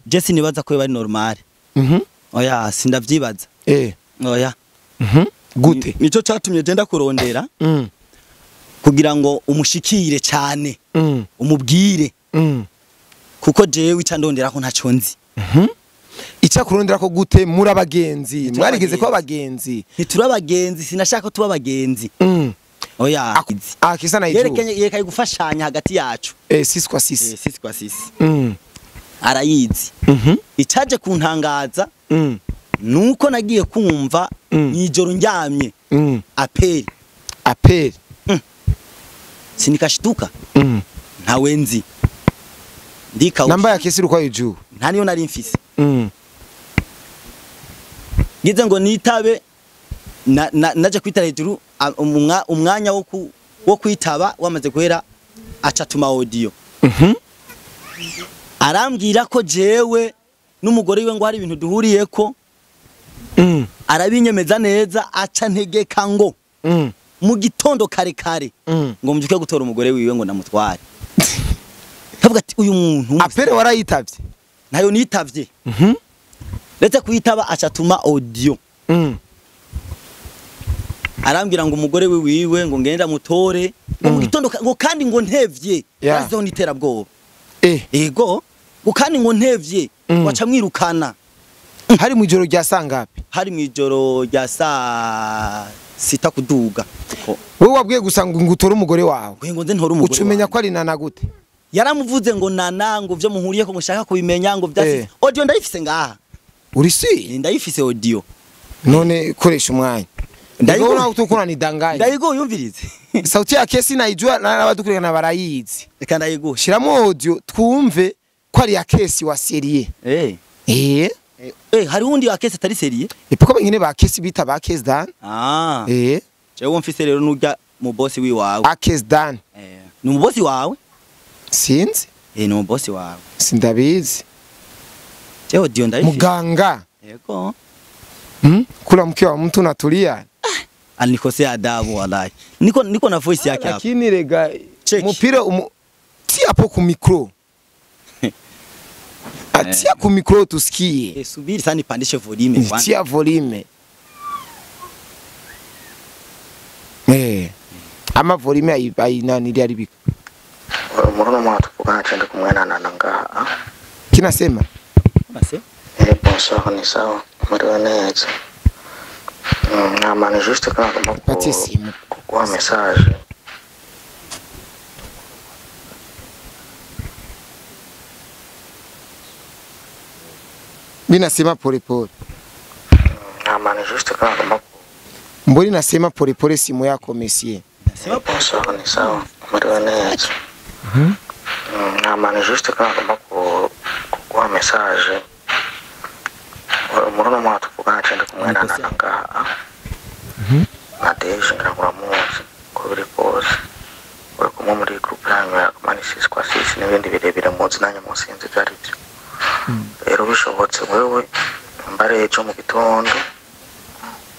Je sinibaza ko bari normal. Oya, sindavyibaza. Oya. Gute? Nico catumye je ndakurondera kugira ngo umushikire cyane, umubwire, kuko jewe ica ndondera ko ntaco nzi. Ica kurondera ko gute? Muri abagenzi, mwarigeze ko abagenzi? Ntituri abagenzi, sinashaka ko tuba abagenzi. Oya. Akisa na yerekanye yerekaye gufashanya hagati yacu. 6 kwa 6. 6 kwa 6. Arayizi. Icaje kuntangaza nuko nagiye kumva nijoro ndyamye aperi. Aperi. Sinikashituka. Ntawe nzi. Ndika namba ya kesi uko juu. Nta niyo nari mfise. Ngize ngo nitabe naje kwitara hejuru, umwanya wo kwitaba wamaze guhera, acatuma audio. Arambwira ko jewe n'umugore wiwe ngo hari ibintu duhuriyeko. Arabinyemeza neza, aca ntegeka ngo mu gitondo kare kare ngo mbyuke gutora umugore wiwe ngo namutware. Kavuga ati uyu muntu apere warayitavye? Nayo nitavye. Ndetse kuyitaba acatuma audio. Arambwira ngo umugore wiwe ngo ngenda mutore ngo mu gitondo, ngo kandi ngo ntevye, azo niterabwoba. Ego, ngo kandi ngo ntevye waca mwirukana. Hari mu ijoro rya sangapi? Hari mu ijoro rya saa 6 kuduga. Wewe wabwiye gusa ngo ngutore umugore wawe? Ngo nze ntore umugore. Ucumenya ko ari nana gute? Yaramuvuze ngo nana, ngo vyo muhuriye ko ngo shaka kubimenya, ngo vyasi. Audio ndayifise ngaha. Uri si? Ndayifise audio. None koresha umwanya. Ndayigona utukura ni danganya. Ndayigo yumvirize. Sauti ya kesi naijua na abadukurikirana barayizi. Reka ndayigo. Shiramo audio twumve ko ari ya kesi wa serie. Hari undi wa kesi atari serie? Ipoko bengine ba kesi bita ba kesi dan. Jewe mfise rero nurya mu boss wiwawe. A kesi dan. Ni mu boss wawe? Sinzi. Ni mu boss wawe. Sindabizi. Jewe audio ndayifise. Muganga. Yego. Kula mke wa mtu natulia. Anikosea adabu wallahi. Niko na voice yake hapa. Lakini rega mpira tia hapo ku micro. Atia ku micro tusikie. Subiri sana nipandishe volume kwanza. Tia volume. Ama volume ai nani ili haribika. Murano mwana tuvugana cyane kumwana na ngaha. Kinasema? Unasema? Bonsoir ni sawa. Muriwe neza. Namani juste kana kama kukuwa message. Mimi nasema pole pole. Namani juste kana kama mboni nasema pole pole simu yako monsieur. Nasema bonsoir ni sawa. Muriwe neza. Namani juste kana kama kukuwa message. Murano mwana tuvugana cyane kumwana na ngaha. Nadeje ngira muzi ko biri kose. Uri kumwe muri group yanyu ya Mani 6 kwa 6 n'ibindi birebire muzi nanye musinzi byari byo. Rero bishobotse wewe mbare ejo mu gitondo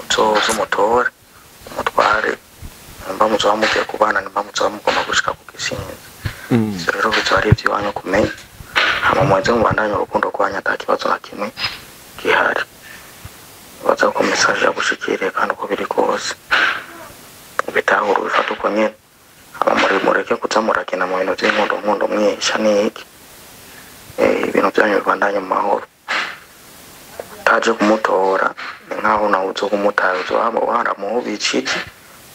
uzoze umutore umutware mba muzoba mugiye kubana nimba muzoba mugomba gushika ku gisinzi. Ivyo rero bizoba ari ivy'iwanyu kumenya. Hama muze mubandanye urukundo rwanyu ata kibazo na kimwe gihari. Baza ko message yagushikiriye kandi uko biri kose bitahura ubifata uko nyene. Aba muri mureke kuza murakina mu bintu by'inkundo nkundo mwisha niki. Ibintu byanyu bibandanye mu mahoro. Utaje kumutora ni nkaho nawe uzo kumutara uzohama waramuhubikije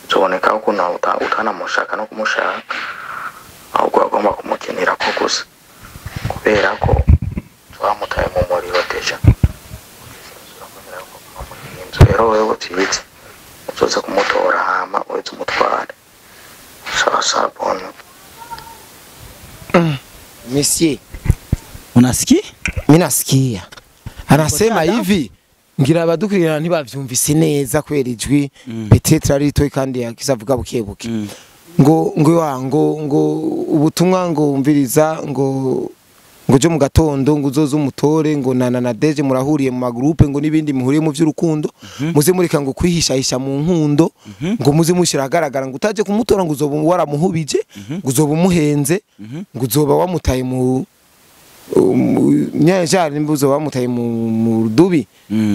uzoboneka ko nawe utanamushaka no kumushaka, ahubwo agomba kumukenera ko gusa kubera ko twamutaye mu muriro deja. Rero wewe utibitse uzoze kumutora hama uheze umutware. Sawa bon. Monsieur, unasikia? Mimi nasikia. Anasema hivi ngira abadukurira ntibavyumvise neza kwera ijwi peut-être ari rito kandi yakizavuga buke buke. Ngo ngo ngo ngo ubutumwa ngo umviriza ngo ngo jo mu gatondo ngo uzoze umutore ngo nana na Deje murahuriye mu magroupe ngo nibindi muhuriye mu vy'urukundo muze mureka ngo kwihishahisha mu nkundo ngo muze mushira agaragara ngo utaje kumutora ngo uzoba waramuhubije ngo uzoba umuhenze ngo uzoba wamutaye mu Nyajari nimbuzo wamutaye mu rudubi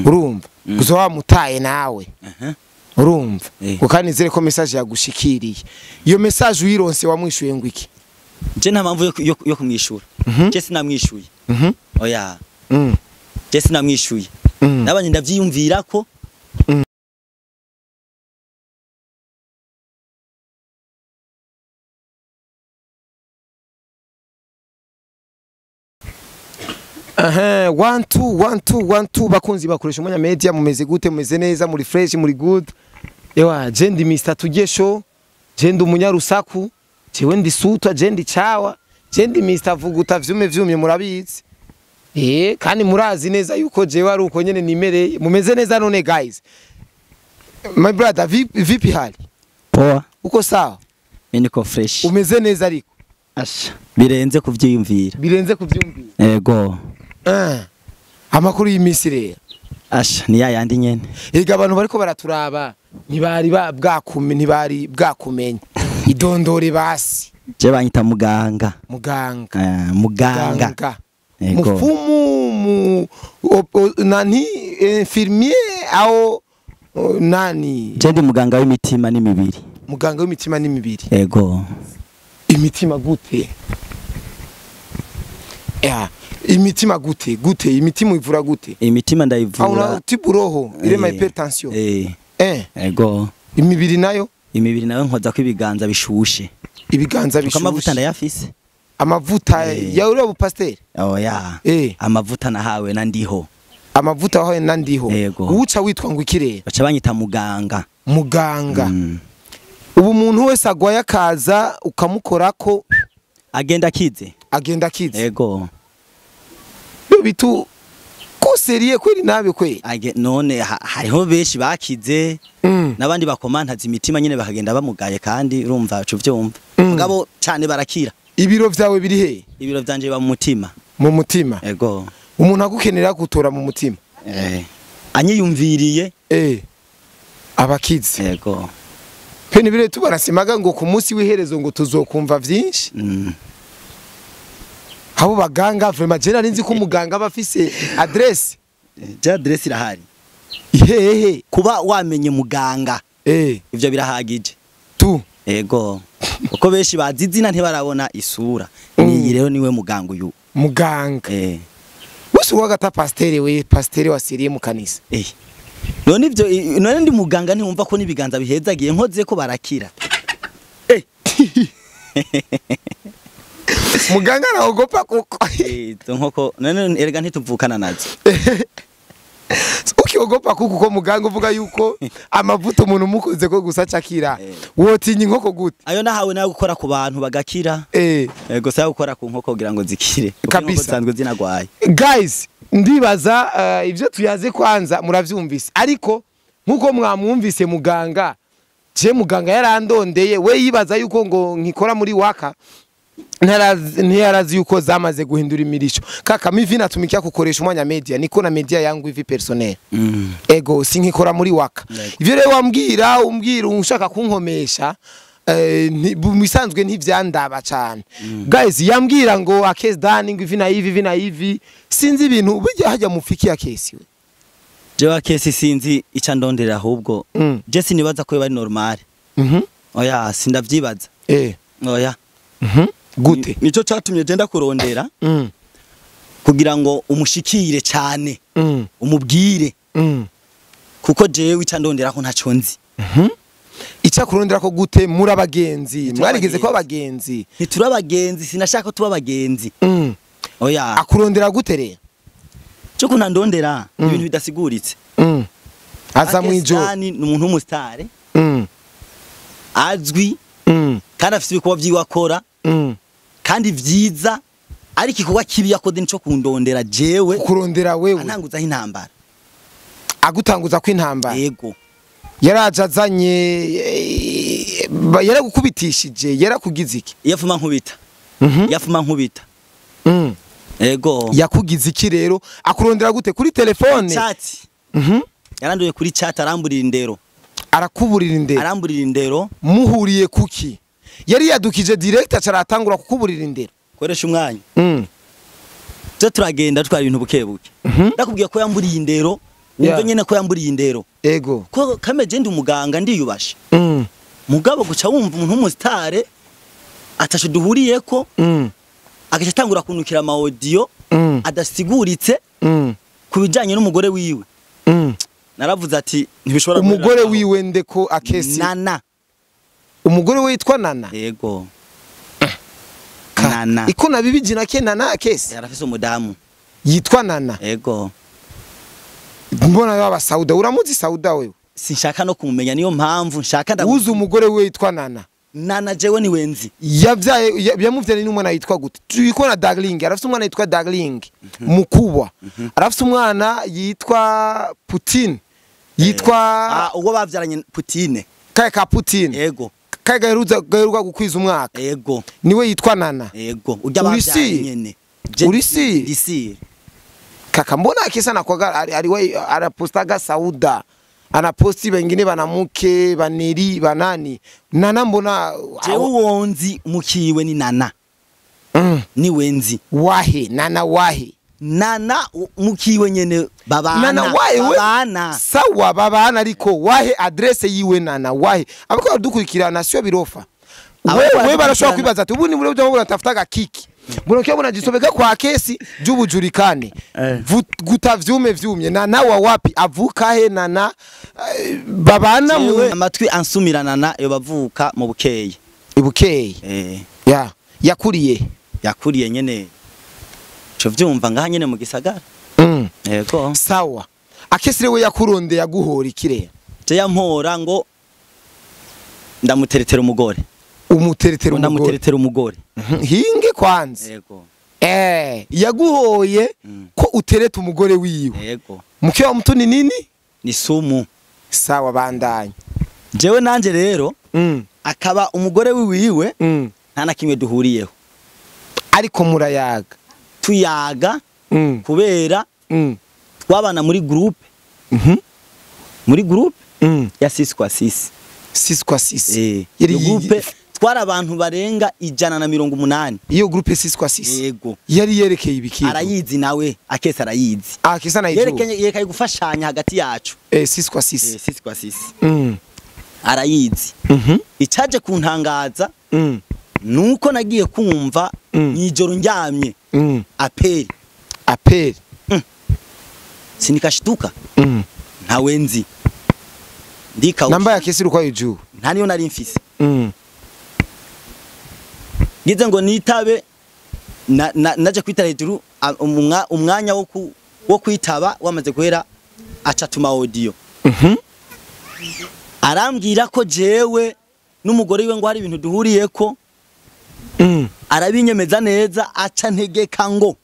urumva gusa wamutaye nawe urumva ukanizere ko message yagushikiriye. Iyo message uyironse wamwishuye ngo iki? Je nta mpamvu yo kumwishura. Je sinamwishuye. Oya. Je sinamwishuye. Nabanye ndavyiyumvira ko Aha, 1 2 1 2 1 2 bakunzi bakoresha Umwanya Media, mumeze gute? Mumeze neza, muri fresh, muri good? Ewa, je ndi Mr Tugesho, je ndi umunyarusaku, jewe ndi sutwa, je ndi chawa, je ndi Mr Vuguta vyume vyumye murabizi. Kandi murazi neza yuko jewe ari uko nyene nimereye. Mumeze neza none guys? My brother, vipi hali? Poa. Uko sawa? Mimi niko fresh. Umeze neza ariko? Asha, birenze kuvyiyumvira. Birenze kuvyumvira. Yego. Amakuru y'imisi rero. Asha, ni yayandi nyene. Ega abantu bariko baraturaba ntibari bwakume, ntibari bwakumenya. Idondore basi. Je banyita muganga. Muganga. Muganga. Yego. Mufumu mu nani infirmier ao nani? Je ndi muganga w'imitima n'imibiri. Muganga w'imitima n'imibiri. Yego. Imitima gute? Imitima gute? Gute? Imitima ivura gute? Imitima ndayivura. Auna tibu roho, irema hypertension. Ego. Imibiri nayo? Imibiri nayo nkoza ko ibiganza bishushe. Ibiganza bishushe. Amavuta ndayafise. Amavuta ya uriya bu pasteur? Oya. Amavuta nahawe na ndiho. Amavuta wahawe na ndiho. Uca witwa ngo ikirere? Baca banyita muganga. Muganga. Ubu umuntu wese agwaye akaza ukamukorako agenda akize. Agenda akize. Ego. Bitu koseriye kweri nabe kweri. None hariho benshi bakize nabandi bakomantaza imitima nyene bakagenda bamugaye kandi urumva uco vyumva. Mugabo cyane barakira. Ibiro vyawe biri he? Ibiro vyanje biba mu mutima. Mu mutima. Ego. Umuntu agukenera gutora mu mutima. Anyiyumviriye. Abakize. Ego. Pene bire tubarasimaga ngo ku munsi w'iherezo ngo tuzokumva vyinshi. Abo baganga vraiment je nari nzi ko muganga bafise adresse. Je adresse irahari. Ihehe kuba wamenye muganga. Ivyo birahagije. Tu. Ego. Uko benshi bazi izina ntibarabona isura. Niyi rero niwe muganga uyu. Muganga. Wese wagata pasteur we, pasteur wa Syrie mu kanisa. None ivyo none ndi muganga ntiwumva ko nibiganza bihezagiye nkoze ko barakira. Muganga naogopa kuko. Izo nkoko none erega ntituvukana nazo. Ukiogopa kuko ko muganga uvuga yuko amavuta umuntu mukoze ko gusa cakira. Wotinya inkoko gute? Ayo nahawe nayo gukora ku bantu bagakira. Ego saya gukora ku nkoko kugira ngo zikire. Kabisa sanzwe zinagwaye. Guys, ndibaza ivyo tuyaze kwanza muravyumvise. Ariko nkuko mwamwumvise muganga, je muganga yarandondeye we yibaza yuko ngo nkikora muri waka. Ntiyarazi yuko zamaze guhindura imirisho. Kaka mivi natumikia kukoresha Umwanya Media, niko na media yangu hivi personnel. Ego sinkikora muri waka. Ivyo rero wambwira umbwira ushaka kunkomesha musanzwe ntivyandaba cyane. Guys yambwira ngo akes dani ngo ivi na hivi ivi na hivi, sinzi ibintu bijya hajya mufikia kesi we. Jewe kesi sinzi ica ndondera ahubwo. Je sinibaza ko bari normal. Oya sindavyibaza. Oya. Gute? Nico catumye je ndakurondera kugira ngo umushikire cyane umubwire kuko jewe ica ndondera ko ntaco nzi. Ica kurondera ko gute? Muri abagenzi mwarigeze ko abagenzi? Ntituri abagenzi, sinashaka tuba abagenzi. Oya. Akurondera gute rero? Cyo kunandondera ibintu bidasiguritse. Aza mwijoro. Ni umuntu w'umustare. Azwi kandi afite ibikorwa vyiwe akora. Kandi vyiza, ariko igikorwa kibi yakoze nico kundondera jewe. Kurondera wewe. Antanguzaho intambara. Agutanguza ko intambara. Yego. Yaraje azanye yaragukubitishije, yarakugize iki? Yafuma nkubita. Yafuma nkubita. Yego. Yakugize iki rero? Akurondera gute kuri telefone? Chat. Yaranduye kuri chat aramburira indero. Arakuburira indero. Aramburira indero. Muhuriye kuki? Yari yadukije direct acaratangura kukuburira indero. Koresha umwanya. Twe turagenda twara ibintu buke buke. Ndakubwiye ko yamburiye indero, wumve nyene ko yamburiye indero. Ego. Ko kameje ndi umuganga ndiyubashe. Mugabo guca wumva umuntu w'umusitare atasho duhuriyeko, agaca atangura kunukira ama audio adasiguritse kubijanye n'umugore wiwe. Naravuze ati ntibishobora. Umugore wiwe ndeko Akesi Nana. Umugore we yitwa Nana. Yego. Nana. Ikona bibi jina ke Nana Akesi. Yarafise umudamu yitwa Nana. Yego. Mbona yaba Sauda, uramuzi Sauda wewe? Sinshaka no kumumenya, niyo mpamvu nshaka ndamuzi. Umugore we yitwa Nana. Nana jewe ni wenzi. Yavyaye yamuvyanye n'umwana yitwa gute? Tuyikona Darling, arafise umwana yitwa Darling mukubwa. Arafise umwana yitwa Putin. Yitwa uwo bavyaranye Putine. Kaye ka Putin. Yego. Kaye gaheruka gukwiza umwaka. Yego. Niwe yitwa Nana. Yego. Urya bavyaranye nyene. Urisi? Disi. Kaka mbona Akesa nakwaga aliwahi anapostaga Sauda. Anaposti wengine banamuke, baneri, banani. Nana mbona jewe wonzi mukiwe ni Nana. Ni wenzi. Wahe, Nana wahe. Nana mukiwe nyene babana. Nana wahe babana. Sawa babana ariko wahe adresse yiwe Nana wahe. Abako badukurikirana sio birofa. Wewe barashobora kwibaza ati ubu ni muri byo batafutaga kiki. Mbona kiyo bunajisomeka kwa Akesi jubujulikane. Guta vyume vyumye. Nana wa wapi avuka he Nana babana mu amatwi ansumira Nana yo bavuka mu Bukeye. Ibukeye. Ya yakuriye. Yakuriye nyene. Cyo vyumva ngaha nyene mu gisagara. Yego. Sawa. Akesi rewe yakuronde yaguhora ikire. Je yampora ngo ndamuteretera umugore. Umuteretera umugore. Ndamuteretera umugore. Hinge kwanza. Yego. Yaguhoye ko utereta umugore wiwe. Yego. Mke wa mtu ni nini? Ni sumu. Sawa bandanye. Jewe nanje rero akaba umugore wiwe nta na kimwe duhuriyeho. Ariko murayaga. Tuyaga kubera twabana muri groupe. Muri groupe ya 6 kwa 6. 6 kwa 6. Yari groupe twara abantu barenga 180. Iyo groupe 6 kwa 6. Yego. Yari yerekeye ibiki? Arayizi nawe, Akesi arayizi. Akesi anayizi. Yerekeye gufashanya hagati yacu. 6 kwa 6. 6 kwa 6. Arayizi. Icaje kuntangaza nuko nagiye kumva nijoro ndyamye aperi. Aperi. Sinikashtuka. Ntawe nzi. Ndika. Namba ya Akesi uko yujuu. Nta niyo nari mfise. Ngize ngo nitabe naje kwitara hejuru umwanya wo kwitaba wamaze guhera acatuma audio. Arambwira ko jewe n'umugore wiwe ngo hari ibintu duhuriyeko. Arabinyemeza neza aca ntegeka ngo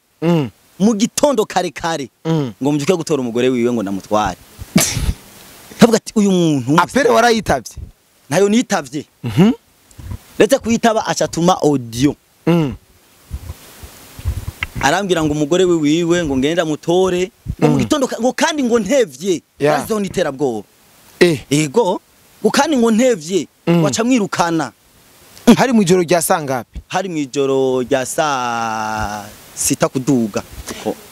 mu gitondo kare kare ngo mbyuke gutora umugore wiwe ngo ndamutware. Kavuga ati uyu muntu apere warayitavye. Nayo nitavye. Ndetse kuyitaba acatuma audio. Arambwira ngo umugore wiwe ngo ngenda mutore ngo mu gitondo ngo kandi ngo ntevye. Yazo niterabwoba. Yego. Ngo kandi ngo ntevye waca mwirukana. Hari mu ijoro rya sangapi? Hari mu ijoro rya saa 6 kuduga.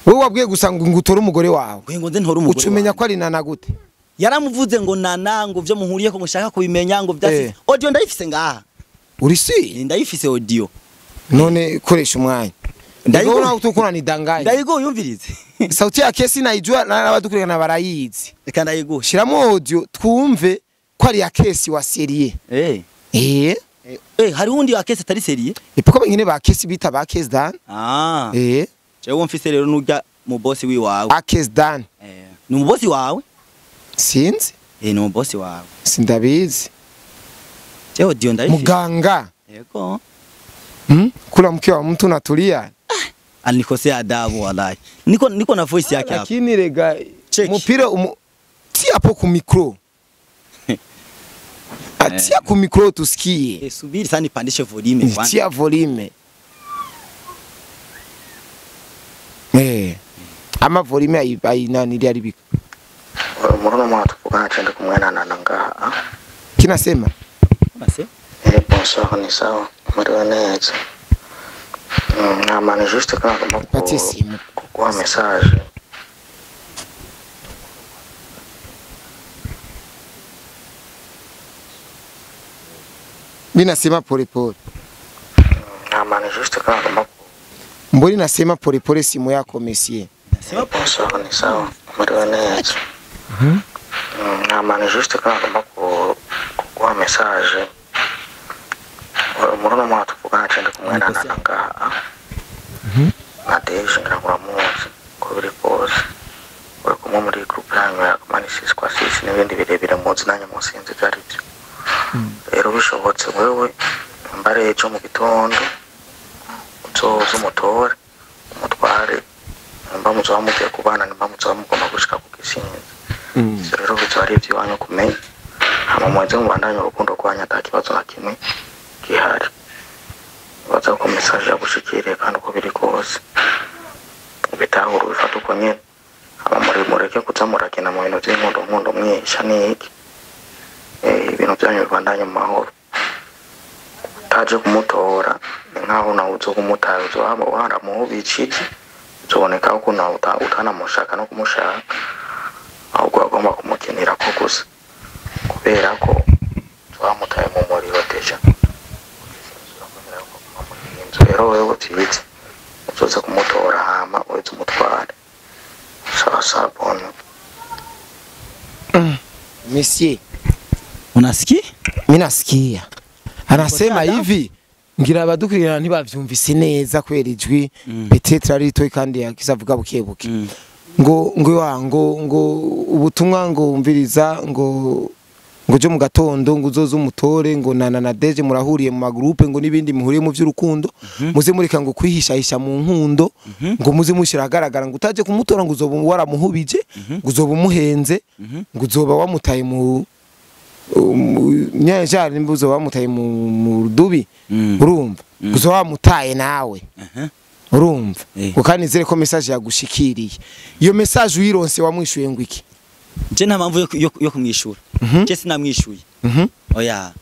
Wewe wabwiye gusa ngo utore umugore wawe. Ngo nze ntore umugore. Ucumenya ko ari Nana gute? Yaramuvuze ngo Nana ngo vyo muhuriye ko ngo shaka kubimenya ngo vyasi. Audio ndayifise ngaha. Urisi? Ndayifise audio. None koresha umwanya. Ndayigona utukuna nidanganye. Ndayiguye yumvirize. Sauti ya Akesi naijua na abadukurikirana barayizi. Reka ndayiguye. Shiramo audio twumve ko ari Akesi wa serie. Hari undi Akesi atari serie? Ipoko bengine ba Akesi bita ba Akesi Dan. Jewe mfise rero nurya mu boss wiwawe. Akesi Dan. Ni mu boss wawe? Sinzi. Ni mu boss wawe. Sindabizi. Jewe audio ndayifise. Muganga. Yego. Kula mke wa mtu natulia. Anikosea adabu wallahi. Niko na voice yake hapa. Lakini rega mpira tia hapo ku micro. Atia ku micro tusikie. Subiri sana nipandishe volume kwanza. Tia volume. Ama volume ai nani iliharibika. Murano mwana tuvugana cyane kumwe na Nana ngaha. Kinasema? Basi. Bonsoir ni sawa. Muriwe neza. Namana juste kana kuguha message. Binasema polepole. Hama ni juste kama nagomba Mbona nasema polepole simu yako monsieur? Nasema Bonsoir, ni sawa. Umerewe neza. Hama ni juste kama nagomba kuguha message. Muri uno mwaka tuvugana je ndi kumwe na Nana ngaha. Na Deje ngira ngo uramuzi uko biri kose. Uri kumwe muri groupe yanyu ya Mani 6 kwa 6 n'ibindi birebire muzi nanyu musinzi ibyo ari byo. Rero bishobotse wewe mbare ejo mu gitondo uzoze umutore umutware nimba muzoba mugiye kubana nimba muzoba mugomba gushika ku gisinzi. Ivyo rero bizoba ari ivy'iwanyu kumenya. Hama muze mubandanye urukundo rwanyu ata kibazo na kimwe gihari. Baza ko message yagushikiriye kandi uko biri kose ubitahura ubifata uko nyene. Hama mureke kuza murakina mu bintu vy'inkundo nkundo mwisha n'iki. Ibintu byanyu bibandanye mu mahoro. Utaje kumutora ni nkaho nawe uzo kumutaye uzohama waramuhubikije uzoboneka ko nawe utanamushaka no kumushaka, ahubwo agomba kumukenera ko gusa kubera ko twamutaye mu muriro deja. Rero wewe utibitse uzoze kumutora hama uheze umutware. Sawa sawa bono. Monsieur, unasikia? Mimi nasikia. Anasema hivi ngira abadukurikirana ntibavyumvise neza kwera ijwi peut-être ari ritoyi kandi yakizavuga buke buke. Ngo ngo ngo ngo ubutumwa ngo umviriza ngo ngo jo mu gatondo ngo uzoze umutore ngo nana na Deje murahuriye mu magroupe ngo nibindi muhuriye mu vy'urukundo muze mureka ngo kwihishahisha mu nkundo ngo muze mushira agaragara ngo utaje kumutora ngo uzoba waramuhubije ngo uzoba umuhenze ngo uzoba wamutaye mu nyajari nimba uzoba wamutaye mu rudubi urumva uzoba wamutaye nawe urumva ngo nizere ko message yagushikiriye. Iyo message uyironse wamwishuye ngo iki? Je nta mpamvu yo kumwishura. Je sinamwishuye. Oya.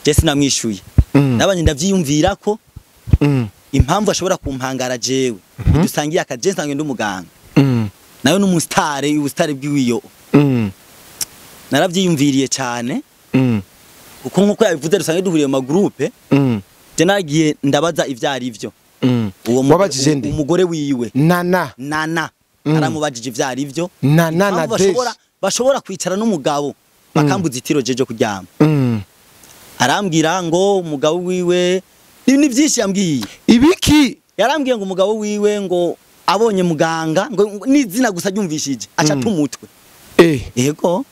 Je sinamwishuye. Nabanye ndavyiyumvira ko impamvu ashobora kumpangara jewe dusangiye akaje nsangiye ndi umuganga. Nayo n'umustare ubustare bwiwiyo. Naravyiyumviriye cyane. Kuko nkuko yabivuze dusangiye duhuriye mu magroupe. Je nagiye ndabaza ivyari ivyo. Uwo umugore wiwe. Nana. Nana. Aramubajije ivyari ivyo. Nana na Deje bashobora kwicara n'umugabo bakambuza itiro jeje kuryama. Arambwira ngo umugabo wiwe ni byinshi yambwiye. Ibiki? Yarambwiye ngo umugabo wiwe ngo abonye muganga ngo n'izina gusa ryumvishije aca tumutwe. Yego.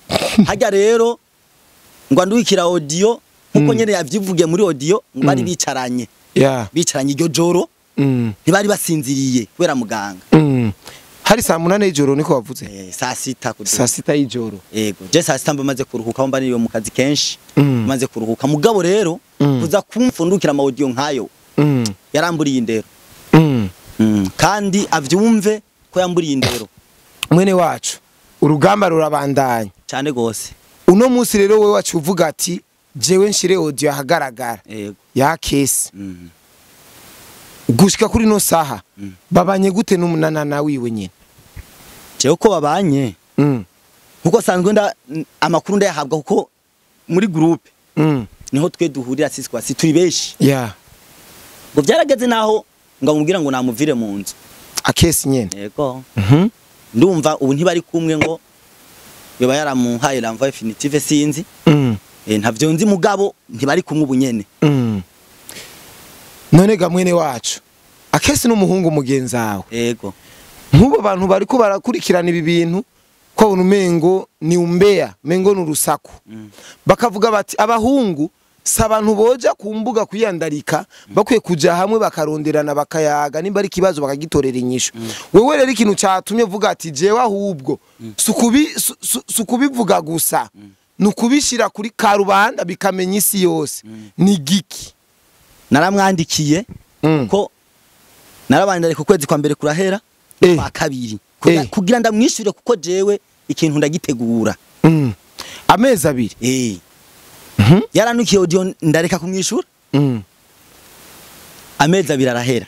Hajya rero ngo andwikira audio nkuko nyene yavyivugiye muri audio ngo bari bicaranye. Bicaranye iryo joro. Ntibari basinziriye kubera muganga. Hari saa 8 y'ijoro niko wavuze? Saa 6 kuduga. Saa 6 y'ijoro. Yego, je saa 6 mba maze kuruhuka mba niriwe mu kazi kenshi. Maze kuruhuka mugabo rero kuza kumfundukira ama audio nkayo. Yaramburiye indero. Kandi avyumve ko yamburiye indero. Mwene wacu urugamba rurabandanya cyane gose. Uno munsi rero wewe wacu uvuga ati jewe nshire audio ahagaragara. Yego. Ya kesi. Gushika kuri no saha babanye gute n'umunana wiwe nyine? Jewe ko babanye nkuko sanzwe nda amakuru ndayahabwa kuko muri groupe niho twe duhurira sisi kwa si turi benshi. Ngo byarageze naho ngo amubwira ngo namuvire mu nzu akesi nyene. Yego. Ndumva ubu ntibari kumwe ngo yoba yaramuhaye ramva definitive sinzi. Ntavyo nzi mugabo ntibari kumwe ubu nyene. None ga mwene wacu akesi n'umuhungu mugenzawe. Yego. Nkubo bantu bariko barakurikirana ibi bintu ko umengo ni umbea mengo n'urusaku. Bakavuga bati abahungu sabantu boja kumbuga kuyandarika bakwiye kuja hamwe bakaronderana bakayaga nimba ari kibazo bakagitorera inyishu. Wewe rero ikintu catumye vuga ati jewe ahubwo sukubivuga gusa nukubishira kuri karubanda bikamenya isi yose ni giki? Naramwandikiye ko narabandare ku kwezi kwa mbere kurahera kwa kabiri kugira ndamwishure kuko jewe ikintu ndagitegura. Amezi abiri. Yaranukiye audio ndareka kumwishura. Amezi abiri arahera.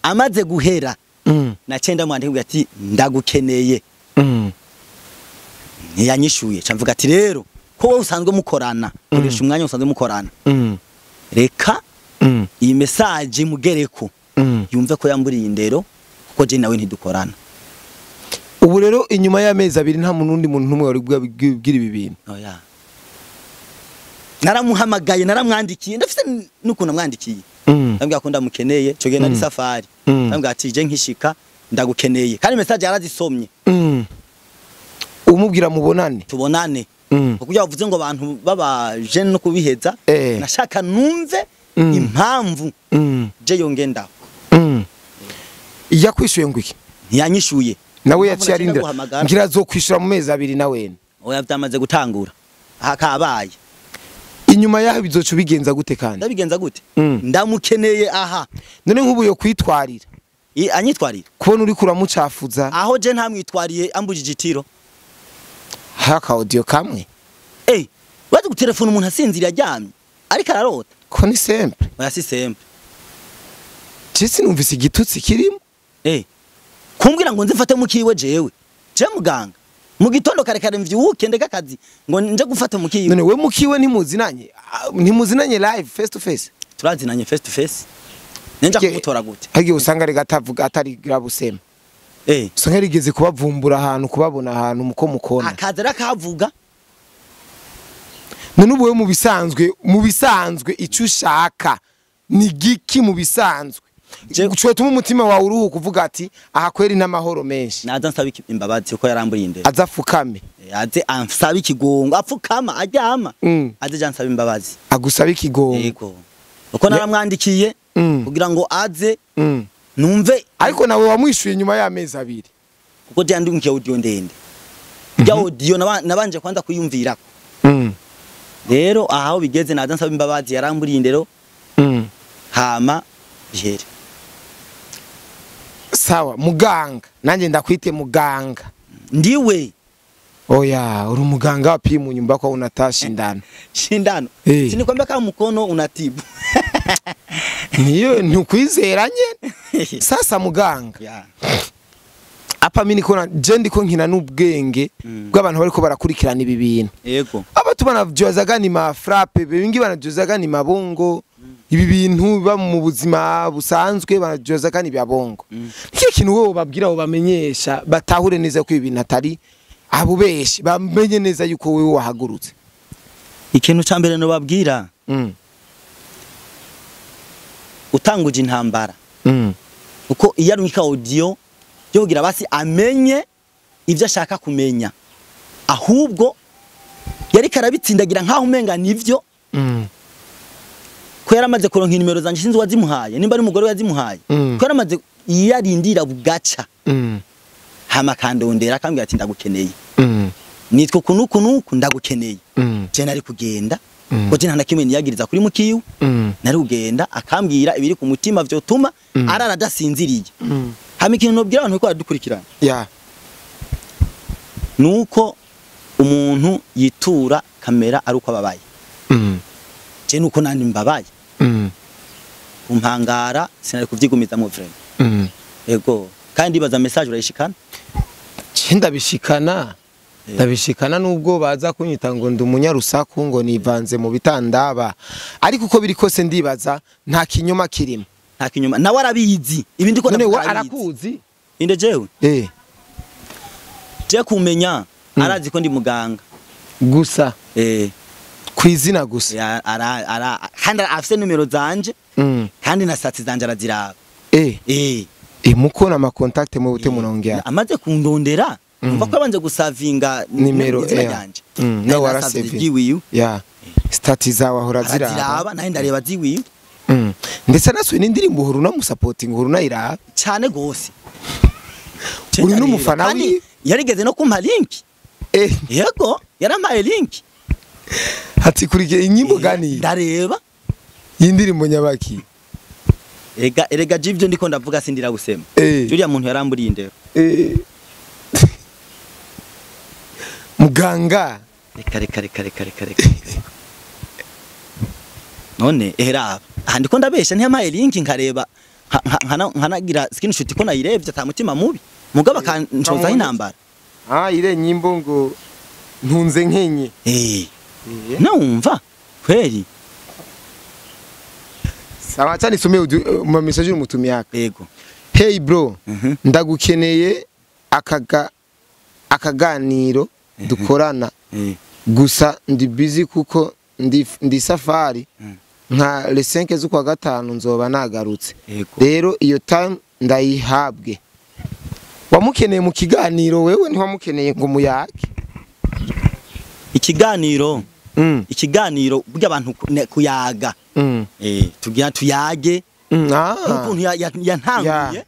Amaze guhera Naciye ndamwandika ati ndagukeneye. Ntiyanyishuye, ca mvuga ati rero ko wowe usanzwe mukorana, koresha umwanya usanzwe mukorana, reka iyi message mugereko yumve ko yamburiye indero, kuko je nawe ntidukorana. Ubu rero inyuma y'amezi abiri nta munundi muntu numwe wari bwira ibi bintu. Oya, naramuhamagaye, naramwandikiye, ndafise n'ukuntu namwandikiye. Ndambwira ko ndamukeneye, cyo genda ni safari. Ndambwira ati je nkishika ndagukeneye, kandi message yarazisomye. Umubwira mubonane, tubonane. Kuko yavuze ngo abantu baba jeune no kubiheza, nashaka numve impamvu je yongendaho. Yakwishuye ngo iki? Ntiyanyishuye. Nawe yaciye arindira ngira azokwishura mu mezi abiri nawe. Oya, byamaze gutangura hakabaye. Inyuma yaho bizoca bigenza gute kandi? Ndabigenza gute? Ndamukeneye aha. None nk'ubu yo kwitwarira. Anyitwarira. Kubona uri kuramucafuza. Aho je ntamwitwariye ambujije itiro. Haka audio kamwe. Waje gutelefona umuntu asinziriye aryamye ariko ararota. Ko ni simple. Oya, si simple. Cisi numvise igitutsi kirimo. Kumbwira ngo nze mfate mukiwe jewe. Je muganga. Mu gitondo kare kare mvyuke ndeka akazi ngo nje gufata mukiwe. None we mukiwe ntimuzinanye? Ntimuzinanye live face to face? Turazinanye face to face. Nenja kumutora gute? Hagiye usanga ari gatavuga atari grabusema. Usanga rigeze kubavumbura ahantu, kubabona ahantu muko mukona. Akaza rakavuga. None ubu we mu bisanzwe icyo ushaka ni giki mu bisanzwe? Cyo umutima wawe uruhu kuvuga ati aha kweri n'amahoro menshi. Naza nsaba imbabazi uko yaramburiye imbere. Azafukame. Aze ansaba ikigongo, apfukama aryama. Aze je ansaba imbabazi. Agusaba ikigongo. Yego. Uko naramwandikiye kugira ngo aze numve. Ariko nawe wamwishuye nyuma y'amezi abiri. Kuko je ndungiye audio ndende. Ya audio nabanje kwanza kuyumvirako. Rero aho bigeze naza nsaba imbabazi yaramburiye indero. Hama bihere. Sawa muganga, nanje ndakwite muganga. Ndiwe. Oya, uri muganga wapi mu nyumba kwa unataa shindano? Shindano. Sinikwambia kama mkono unatibu. Niyo ntukwizeranye. Sasa muganga. Yeah. Apa mimi niko je ndiko nkina n'ubwenge bw'abantu bariko barakurikirana ibi bintu. Yego. Abatu banavyozaga ni ma frappe, bingi banavyozaga ni mabongo. Ibi bintu biba mu buzima busanzwe banavyozaga ni byabongo. Iki kintu wowe babwira abo bamenyesha batahure neza ko ibi bintu atari abo beshi bamenye neza yuko wewe wahagurutse. Ikintu ca mbere no babwira. Utanguje intambara. Uko iyo arungika audio yogira basi amenye ivyo ashaka kumenya. Ahubwo yari karabitsindagira nkaho umenga nivyo. Ko yaramaze kuronka inimero zanje sinzi wazimuhaye nimba ari umugore yazimuhaye. Ko yaramaze yarindira bugaca. Hama kandondera akambwira ati ndagukeneye. Nitwo kunuku ndagukeneye. Je nari kugenda. Ko je nta kimwe niyagiriza kuri mukiwe. Nari kugenda akambwira ibiri ku mutima vyotuma arara adasinziriye. Hama ikintu nobwira abantu ko aradukurikirana. Yeah. Nuko umuntu yitura kamera ari uko ababaye. Je nuko nandi mbabaye. Kumpangara sinari kuvyigumiza mu vraiment. Ego kandi baza message urayishikana? Ndabishikana. Ndabishikana nubwo baza kunyita ngo ndi umunyarusaku ngo nivanze mu bitandaba. Ariko uko biri kose ndibaza nta kinyoma kirimo. Nta kinyoma nawe arabizi. Ibi ndiko ndavuga arakuzi. Inde jewe? Je kumenya arazi ko ndi muganga. Gusa. Kwizina gusa. Ara kandi afise numero zanje. Kandi na stats zanje araziraba. Muko na ma contact mu bute munongera. Amaze kundondera. Umva ko yabanje gusavinga nimero yanje. Nawe warasevinga. Yeah. Stats zawe ahora ziraba. Naye ndareba ziwiwe. Ndetse nasuye n'indirimbo uhuru no musupporting uhuru nayiraba cyane gose. Uri n'umufana wi yarigeze no kumpa link. Yego, yarampaye link. Ati kurige inyimbo gani? Ndareba. Y'indirimbo nyabaki. Erega jivyo ndiko ndavuga sindira gusema. Juriya muntu yaramburiye indero. Muganga. Reka. None era aha ndiko ndabesha ntiyampaye link nkareba Nkanagira screenshot ko nayirebye ata mutima mubi, mugabo akancozaho intambara. Ah, ile nyimbo ngo ntunze nkenye. Nawumva kweli. Sawa cyane, isome mu message umutumiyaka. Yego. Hey bro, ndagukeneye akaganiro dukorana, gusa ndi busy kuko ndi safari, nka le 5 z'ukwa gatanu nzoba nagarutse. Rero iyo time ndayihabwe. Wamukeneye mu kiganiro, wewe ntiwamukeneye ngo muyage? Ikiganiro, ikiganiro burya abantu kuyaga, tugira tuyage nk'ukuntu yantanguye,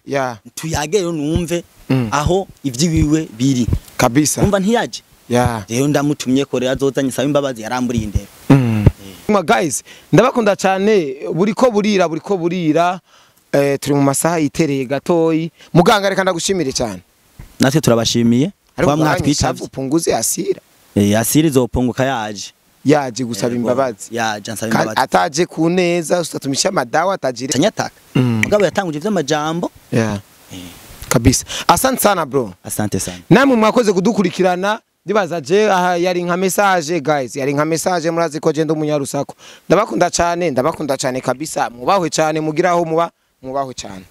tuyage rero numve aho ivy'iwiwe biri. Kabisa. Umva, ntiyaje. Rero ndamutumye ko rero azozanye saba imbabazi, yaramburiye indero. Ma guys, ndabakunda cyane. Buriko burira, buriko burira, turi mu masaha yitereye gatoyi. Muganga, reka ndagushimire cyane. Natwe turabashimiye Ariko kuba mwatwitavye. Upunguze hasira. Hasira izopunguka yaje. Yaje gusaba imbabazi. Yaje ansaba Kandi imbabazi. ataje ku neza, utatumisha madawa atajire. Tanyataka. Mugabo yatanguje ivy'amajambo. Yeah. Kabisa, asante sana bro. Asante sana. Namwe mwakoze kudukurikirana. Ndibaza je aha yari nka message, guys, yari nka message. Murazi ko je ndi umunyarusako. Ndabakunda cyane, ndabakunda cyane kabisa. Mubahwe cyane, mugiraho muba, mubahwe cyane.